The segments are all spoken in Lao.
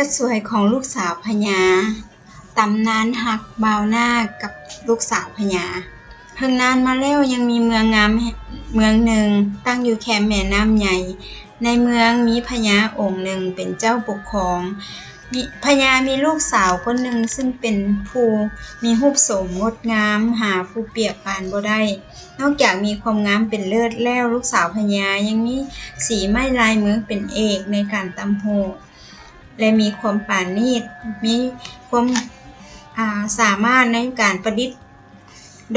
ກະສວຍຂອງລູກສາວພະຍາ. ຕຳນານຮັກບ່າວນາກກັບລູກສາວພະຍາ. ເຖິງນານມາແລ້ວ ຍັງມີເມືອງງາມເມືອງໜຶ່ງ ຕັ້ງຢູ່ແຄມແມ່ນ້ຳໃຫຍ່. ໃນເມືອງມີພະຍາອົງໜຶ່ງເປັນເຈົ້າປົກຄອງ. ມີ ພະຍາມີລູກສາວຄົນໜຶ່ງ ຊຶ່ງເປັນຜູ້ມີຮູບໂສມງົດງາມ ຫາຜູ້ປຽບປານບໍ່ໄດ້. ນອກຈາກມີຄວາມງາມເປັນເລີດແລ້ວ, ລູກສາວພະຍາຍັງມີສີໄມ້ລາຍມືເປັນເອກໃນການຕ່ຳຫູກ ແລະ ມີຄວາມປານີດ, ມີຄວາມ ອາ ສາມາດໃນການປະດິດ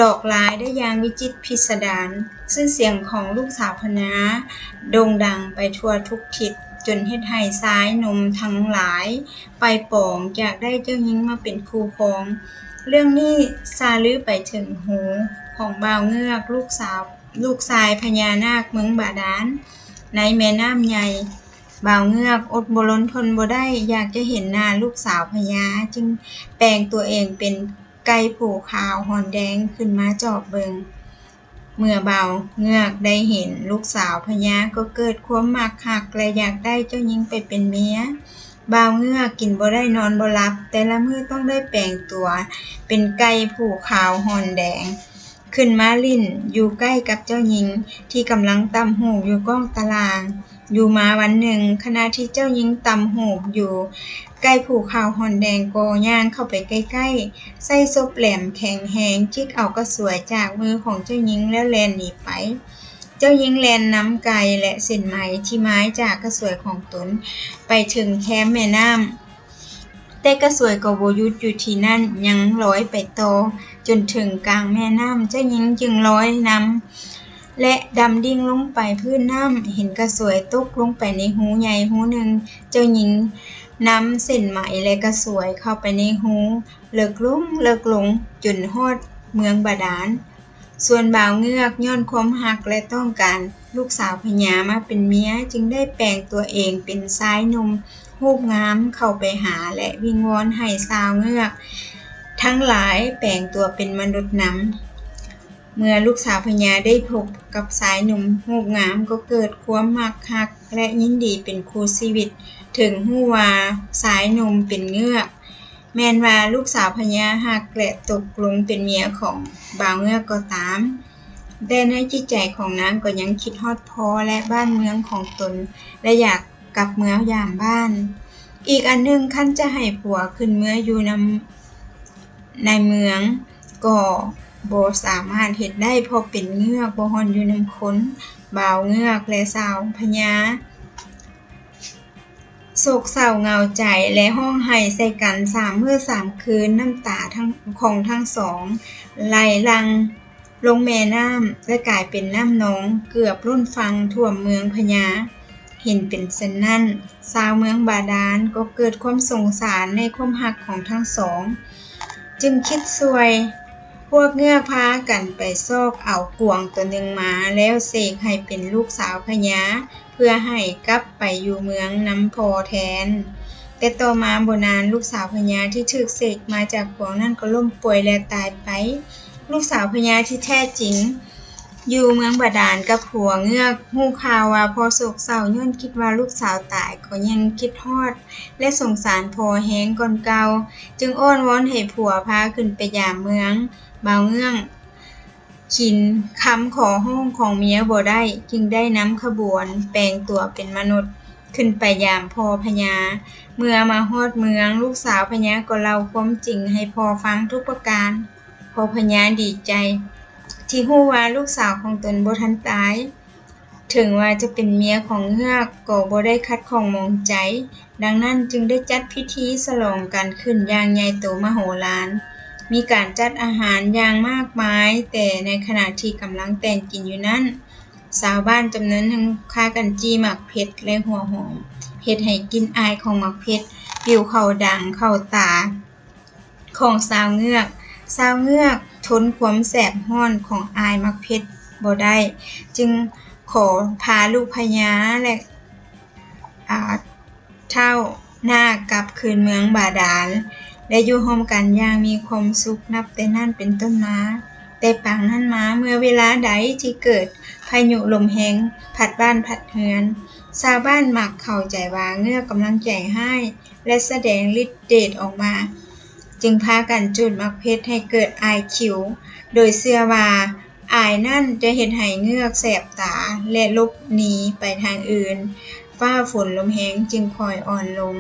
ດອກລາຍໄດ້ຢ່າງວິຈິດພິດສະດານ. ຊື່ສຽງຂອງລູກສາວພະຍາໂດ່ງດັງໄປທົ່ວທຸກທິດ, ຈົນເຮັດໃຫ້ຊາຍໜຸ່ມທັງຫຼາຍໄປປອງຢາກໄດ້ເຈົ້າຍິງມາເປັນຄູ່ຄອງ. ເລື່ອງນີ້ຊາລືໄປເຖິງຫູຂອງບ່າວເງືອກ ລູກສາວ ລູກຊາຍພະຍານາກເມືອງບາດານໃນແມ່ນ້ຳໃຫຍ່. ບ່າວເງືອກອົດບໍ່ລົນທົນບໍ່ໄດ້ ຢາກຈະເຫັນໜ້າລູກສາວພະຍາ, ຈຶ່ງແປງຕົວເອງເປັນໄກ່ພູຂາວຫອນແດງຂຶ້ນມາຈອບເບິ່ງ. ເມື່ອບ່າວເງືອກໄດ້ເຫັນລູກສາວພະຍາ ກໍເກີດຄວາມມັກຮັກ ແລະ ຢາກໄດ້ເຈົ້າຍິງໄປເປັນເມຍ. ບ່າວເງືອກກິນບໍ່ໄດ້ນອນບໍ່ຫຼັບ, ແຕ່ລະມື້ຕ້ອງໄດ້ແປງຕົວເປັນໄກ່ພູຂາວຫອນແດງ ຂຶ້ນມາຫຼິ້ນຢູ່ໃກ້ກັບເຈົ້າຍິງທີ່ກຳລັງຕ່ຳຫູກຢູ່ກ້ອງຕາລ່າງ. ຢູ່ມາວັນໜຶ່ງ, ຂະນະທີ່ເຈົ້າຍິງຕ່ຳຫູກຢູ່ ໄກ່ພູຂາວຫອນແດງກໍຍ່າງເຂົ້າໄປໃກ້ໆ, ໃຊ້ສົບແຫຼມແຂງແຮງຈິກເອົາກະສວຍຈາກມືຂອງເຈົ້າຍິງແລ້ວແລ່ນໜີໄປ. ເຈົ້າຍິງແລ່ນນຳໄກ່ ແລະ ເສັ້ນໄໝທີ່ມາຈາກກະສວຍຂອງຕົນໄປເຖິງແຄມແມ່ນ້ຳ. ແຕ່ກະສວຍກໍບໍ່ຢຸດຢູ່ທີ່ນັ້ນ, ຍັງລອຍໄປຕໍ່ຈົນເຖິງກາງແມ່ນ້ຳ. ເຈົ້າຍິງຈຶ່ງລອຍນຳ ແລະ ດຳດິ້ງລົງໄປພື້ນນ້ຳ, ເຫັນກະສວຍຕົກລົງໄປໃນຮູໃຫຍ່ຮູໜຶ່ງ. ເຈົ້າຍິງນຳເສັ້ນໄໝ ແລະ ກະສວຍເຂົ້າໄປໃນຮູ ເລິກລົງ ເລິກລົງ ຈົນຮອດເມືອງບາດານ. ສ່ວນບ່າວເງືອກຍ້ອນຄວາມຮັກ ແລະ ຕ້ອງການລູກສາວພະຍາມາເປັນເມຍ, ຈຶ່ງໄດ້ແປງຕົວເອງເປັນຊາຍໜຸ່ມຮູບງາມເຂົ້າໄປຫາ ແລະ ວິງວອນໃຫ້ຊາວເງືອກທັງຫຼາຍແປງຕົວເປັນມະນຸດນຳ. ເມື່ອລູກສາວພະຍາໄດ້ພົບກັບຊາຍໜຸ່ມຮູບງາມ ກໍເກີດຄວາມມັກຮັກ ແລະ ຍິນດີເປັນຄູ່ຊີວິດ. ເຖິງຮູ້ວ່າຊາຍໜຸ່ມເປັນເງືອກ, ແມ່ນວ່າລູກສາວພະຍາຮັກ ແລະ ຕົກລົງເປັນເມຍຂອງບ່າວເງືອກກໍຕາມ, ແຕ່ໃນຈິດໃຈຂອງນາງກໍຍັງຄິດຮອດພໍ່ ແລະ ບ້ານເມືອງຂອງຕົນ ແລະ ຢາກກັບເມືອຢາມບ້ານ. ອີກອັນໜຶ່ງ, ຄັນຈະໃຫ້ຜົວຂຶ້ນເມືອຢູ່ນຳໃນເມືອງ ກໍບໍ່ສາມາດເຮັດໄດ້ ເພາະເປັນເງືອກ ບໍ່ຮ່ອນຢູ່ນຳຄົນ. ບ່າວເງືອກ ແລະ ຊາວພະຍາ ໂສກເສົ້າເຫງົາໃຈ ແລະ ຮ້ອງໄຫ້ໃສ່ກັນສາມມື້ສາມຄືນ, ນ້ຳຕາທັງ ຂອງທັງສອງໄຫຼຫຼັ່ງລົງແມ່ນ້ຳ ແລະ ກາຍເປັນນ້ຳນອງເກືອບລົ້ນຝັ່ງຖ້ວມເມືອງພະຍາ. ເຫັນເປັນເຊັ່ນນັ້ນ, ຊາວເມືອງບາດານກໍເກີດຄວາມສົງສານໃນຄວາມຮັກຂອງທັງສອງ, ຈຶ່ງຄິດຊ່ວຍ. ພວກເງືອກພາກັນໄປຊອກເອົາກວາງຕົວໜຶ່ງມາ ແລ້ວເສກໃຫ້ເປັນລູກສາວພະຍາ ເພື່ອໃຫ້ກັບໄປຢູ່ເມືອງນຳພໍ່ແທນ. ແຕ່ຕໍ່ມາບໍ່ນານ, ລູກສາວພະຍາທີ່ຖືກເສກມາຈາກກວາງນັ້ນກໍລົ້ມປ່ວຍ ແລະ ຕາຍໄປ. ລູກສາວພະຍາທີ່ແທ້ຈິງຢູ່ເມືອງບາດານກັບຜົວເງືອກ ຮູ້ຂ່າວວ່າພໍ່ໂສກເສົ້າ ຍ້ອນຄິດວ່າລູກສາວຕາຍ ກໍຍິ່ງຄິດຮອດ ແລະ ສົງສານພໍ່ແຮງກ່ອນເກົ່າ, ຈຶ່ງອ້ອນວອນໃຫ້ຜົວພາຂຶ້ນໄປຢາມເມືອງ. ບ່າວເງືອກ ຂີນຄຳຂໍຮ້ອງຂອງເມຍບໍ່ໄດ້, ຈຶ່ງໄດ້ນຳຂະບວນແປງຕົວເປັນມະນຸດ ຂຶ້ນໄປຢາມພໍ່ພະຍາ. ເມື່ອມາຮອດເມືອງ, ລູກສາວພະຍາກໍເລົ່າຄວາມຈິງໃຫ້ພໍ່ຟັງທຸກປະການ. ພໍ່ພະຍາດີໃຈທີ່ຮູ້ວ່າລູກສາວຂອງຕົນບໍ່ທັນຕາຍ. ເຖິງວ່າຈະເປັນເມຍຂອງເງືອກ ກໍບໍ່ໄດ້ຂັດຂ້ອງໝອງໃຈ, ດັ່ງນັ້ນຈຶ່ງໄດ້ຈັດພິທີສະຫຼອງກັນຂຶ້ນຢ່າງໃຫຍ່ໂຕມະໂຫລານ. ມີການຈັດອາຫານຢ່າງມາກມາຍ, ແຕ່ໃນຂະນະທີ່ກຳລັງແຕ່ງກິນຢູ່ນັ້ນ, ຊາວບ້ານຈຳນວນໜຶ່ງພາກັນຈີ່ໝາກເຜັດ ແລະ ຫົວຫອມ, ເຮັດໃຫ້ກິ່ນອາຍຂອງໝາກເຜັດປິວເຂົ້າດັງເຂົ້າຕາ ຂອງຊາວເງືອກ. ຊາວເງືອກທົນຄວາມແສບຮ້ອນຂອງອາຍໝາກເຜັດບໍ່ໄດ້, ຈຶ່ງຂໍພາລູກພະຍາ ແລະ ອາ ທ້າວນາກກັບຄືນເມືອງບາດານ ແລະ ຢູ່ຮ່ວມກັນຢ່າງມີຄວາມສຸກນັບແຕ່ນັ້ນເປັນຕົ້ນມາ. ແຕ່ປາງນັ້ນມາ ເມື່ອເວລາໃດທີ່ເກີດພາຍຸລົມແຮງພັດບ້ານພັດເຮືອນ, ຊາວບ້ານມັກເຂົ້າໃຈວ່າເງືອກກຳລັງໃຈຮ້າຍ ແລະ ສະແດງລິດເດດອອກມາ, ຈຶ່ງພາກັນຈູດໝາກເພັດໃຫ້ເກີດອາຍຂິວ, ໂດຍເຊື່ອວ່າອາຍນັ້ນຈະເຮັດໃຫ້ເງືອກແສບຕາ ແລະ ຫຼົບໜີໄປທາງອື່ນ. ຟ້າຝົນລົມແຮງຈຶ່ງຄ່ອຍອ່ອນລົງ.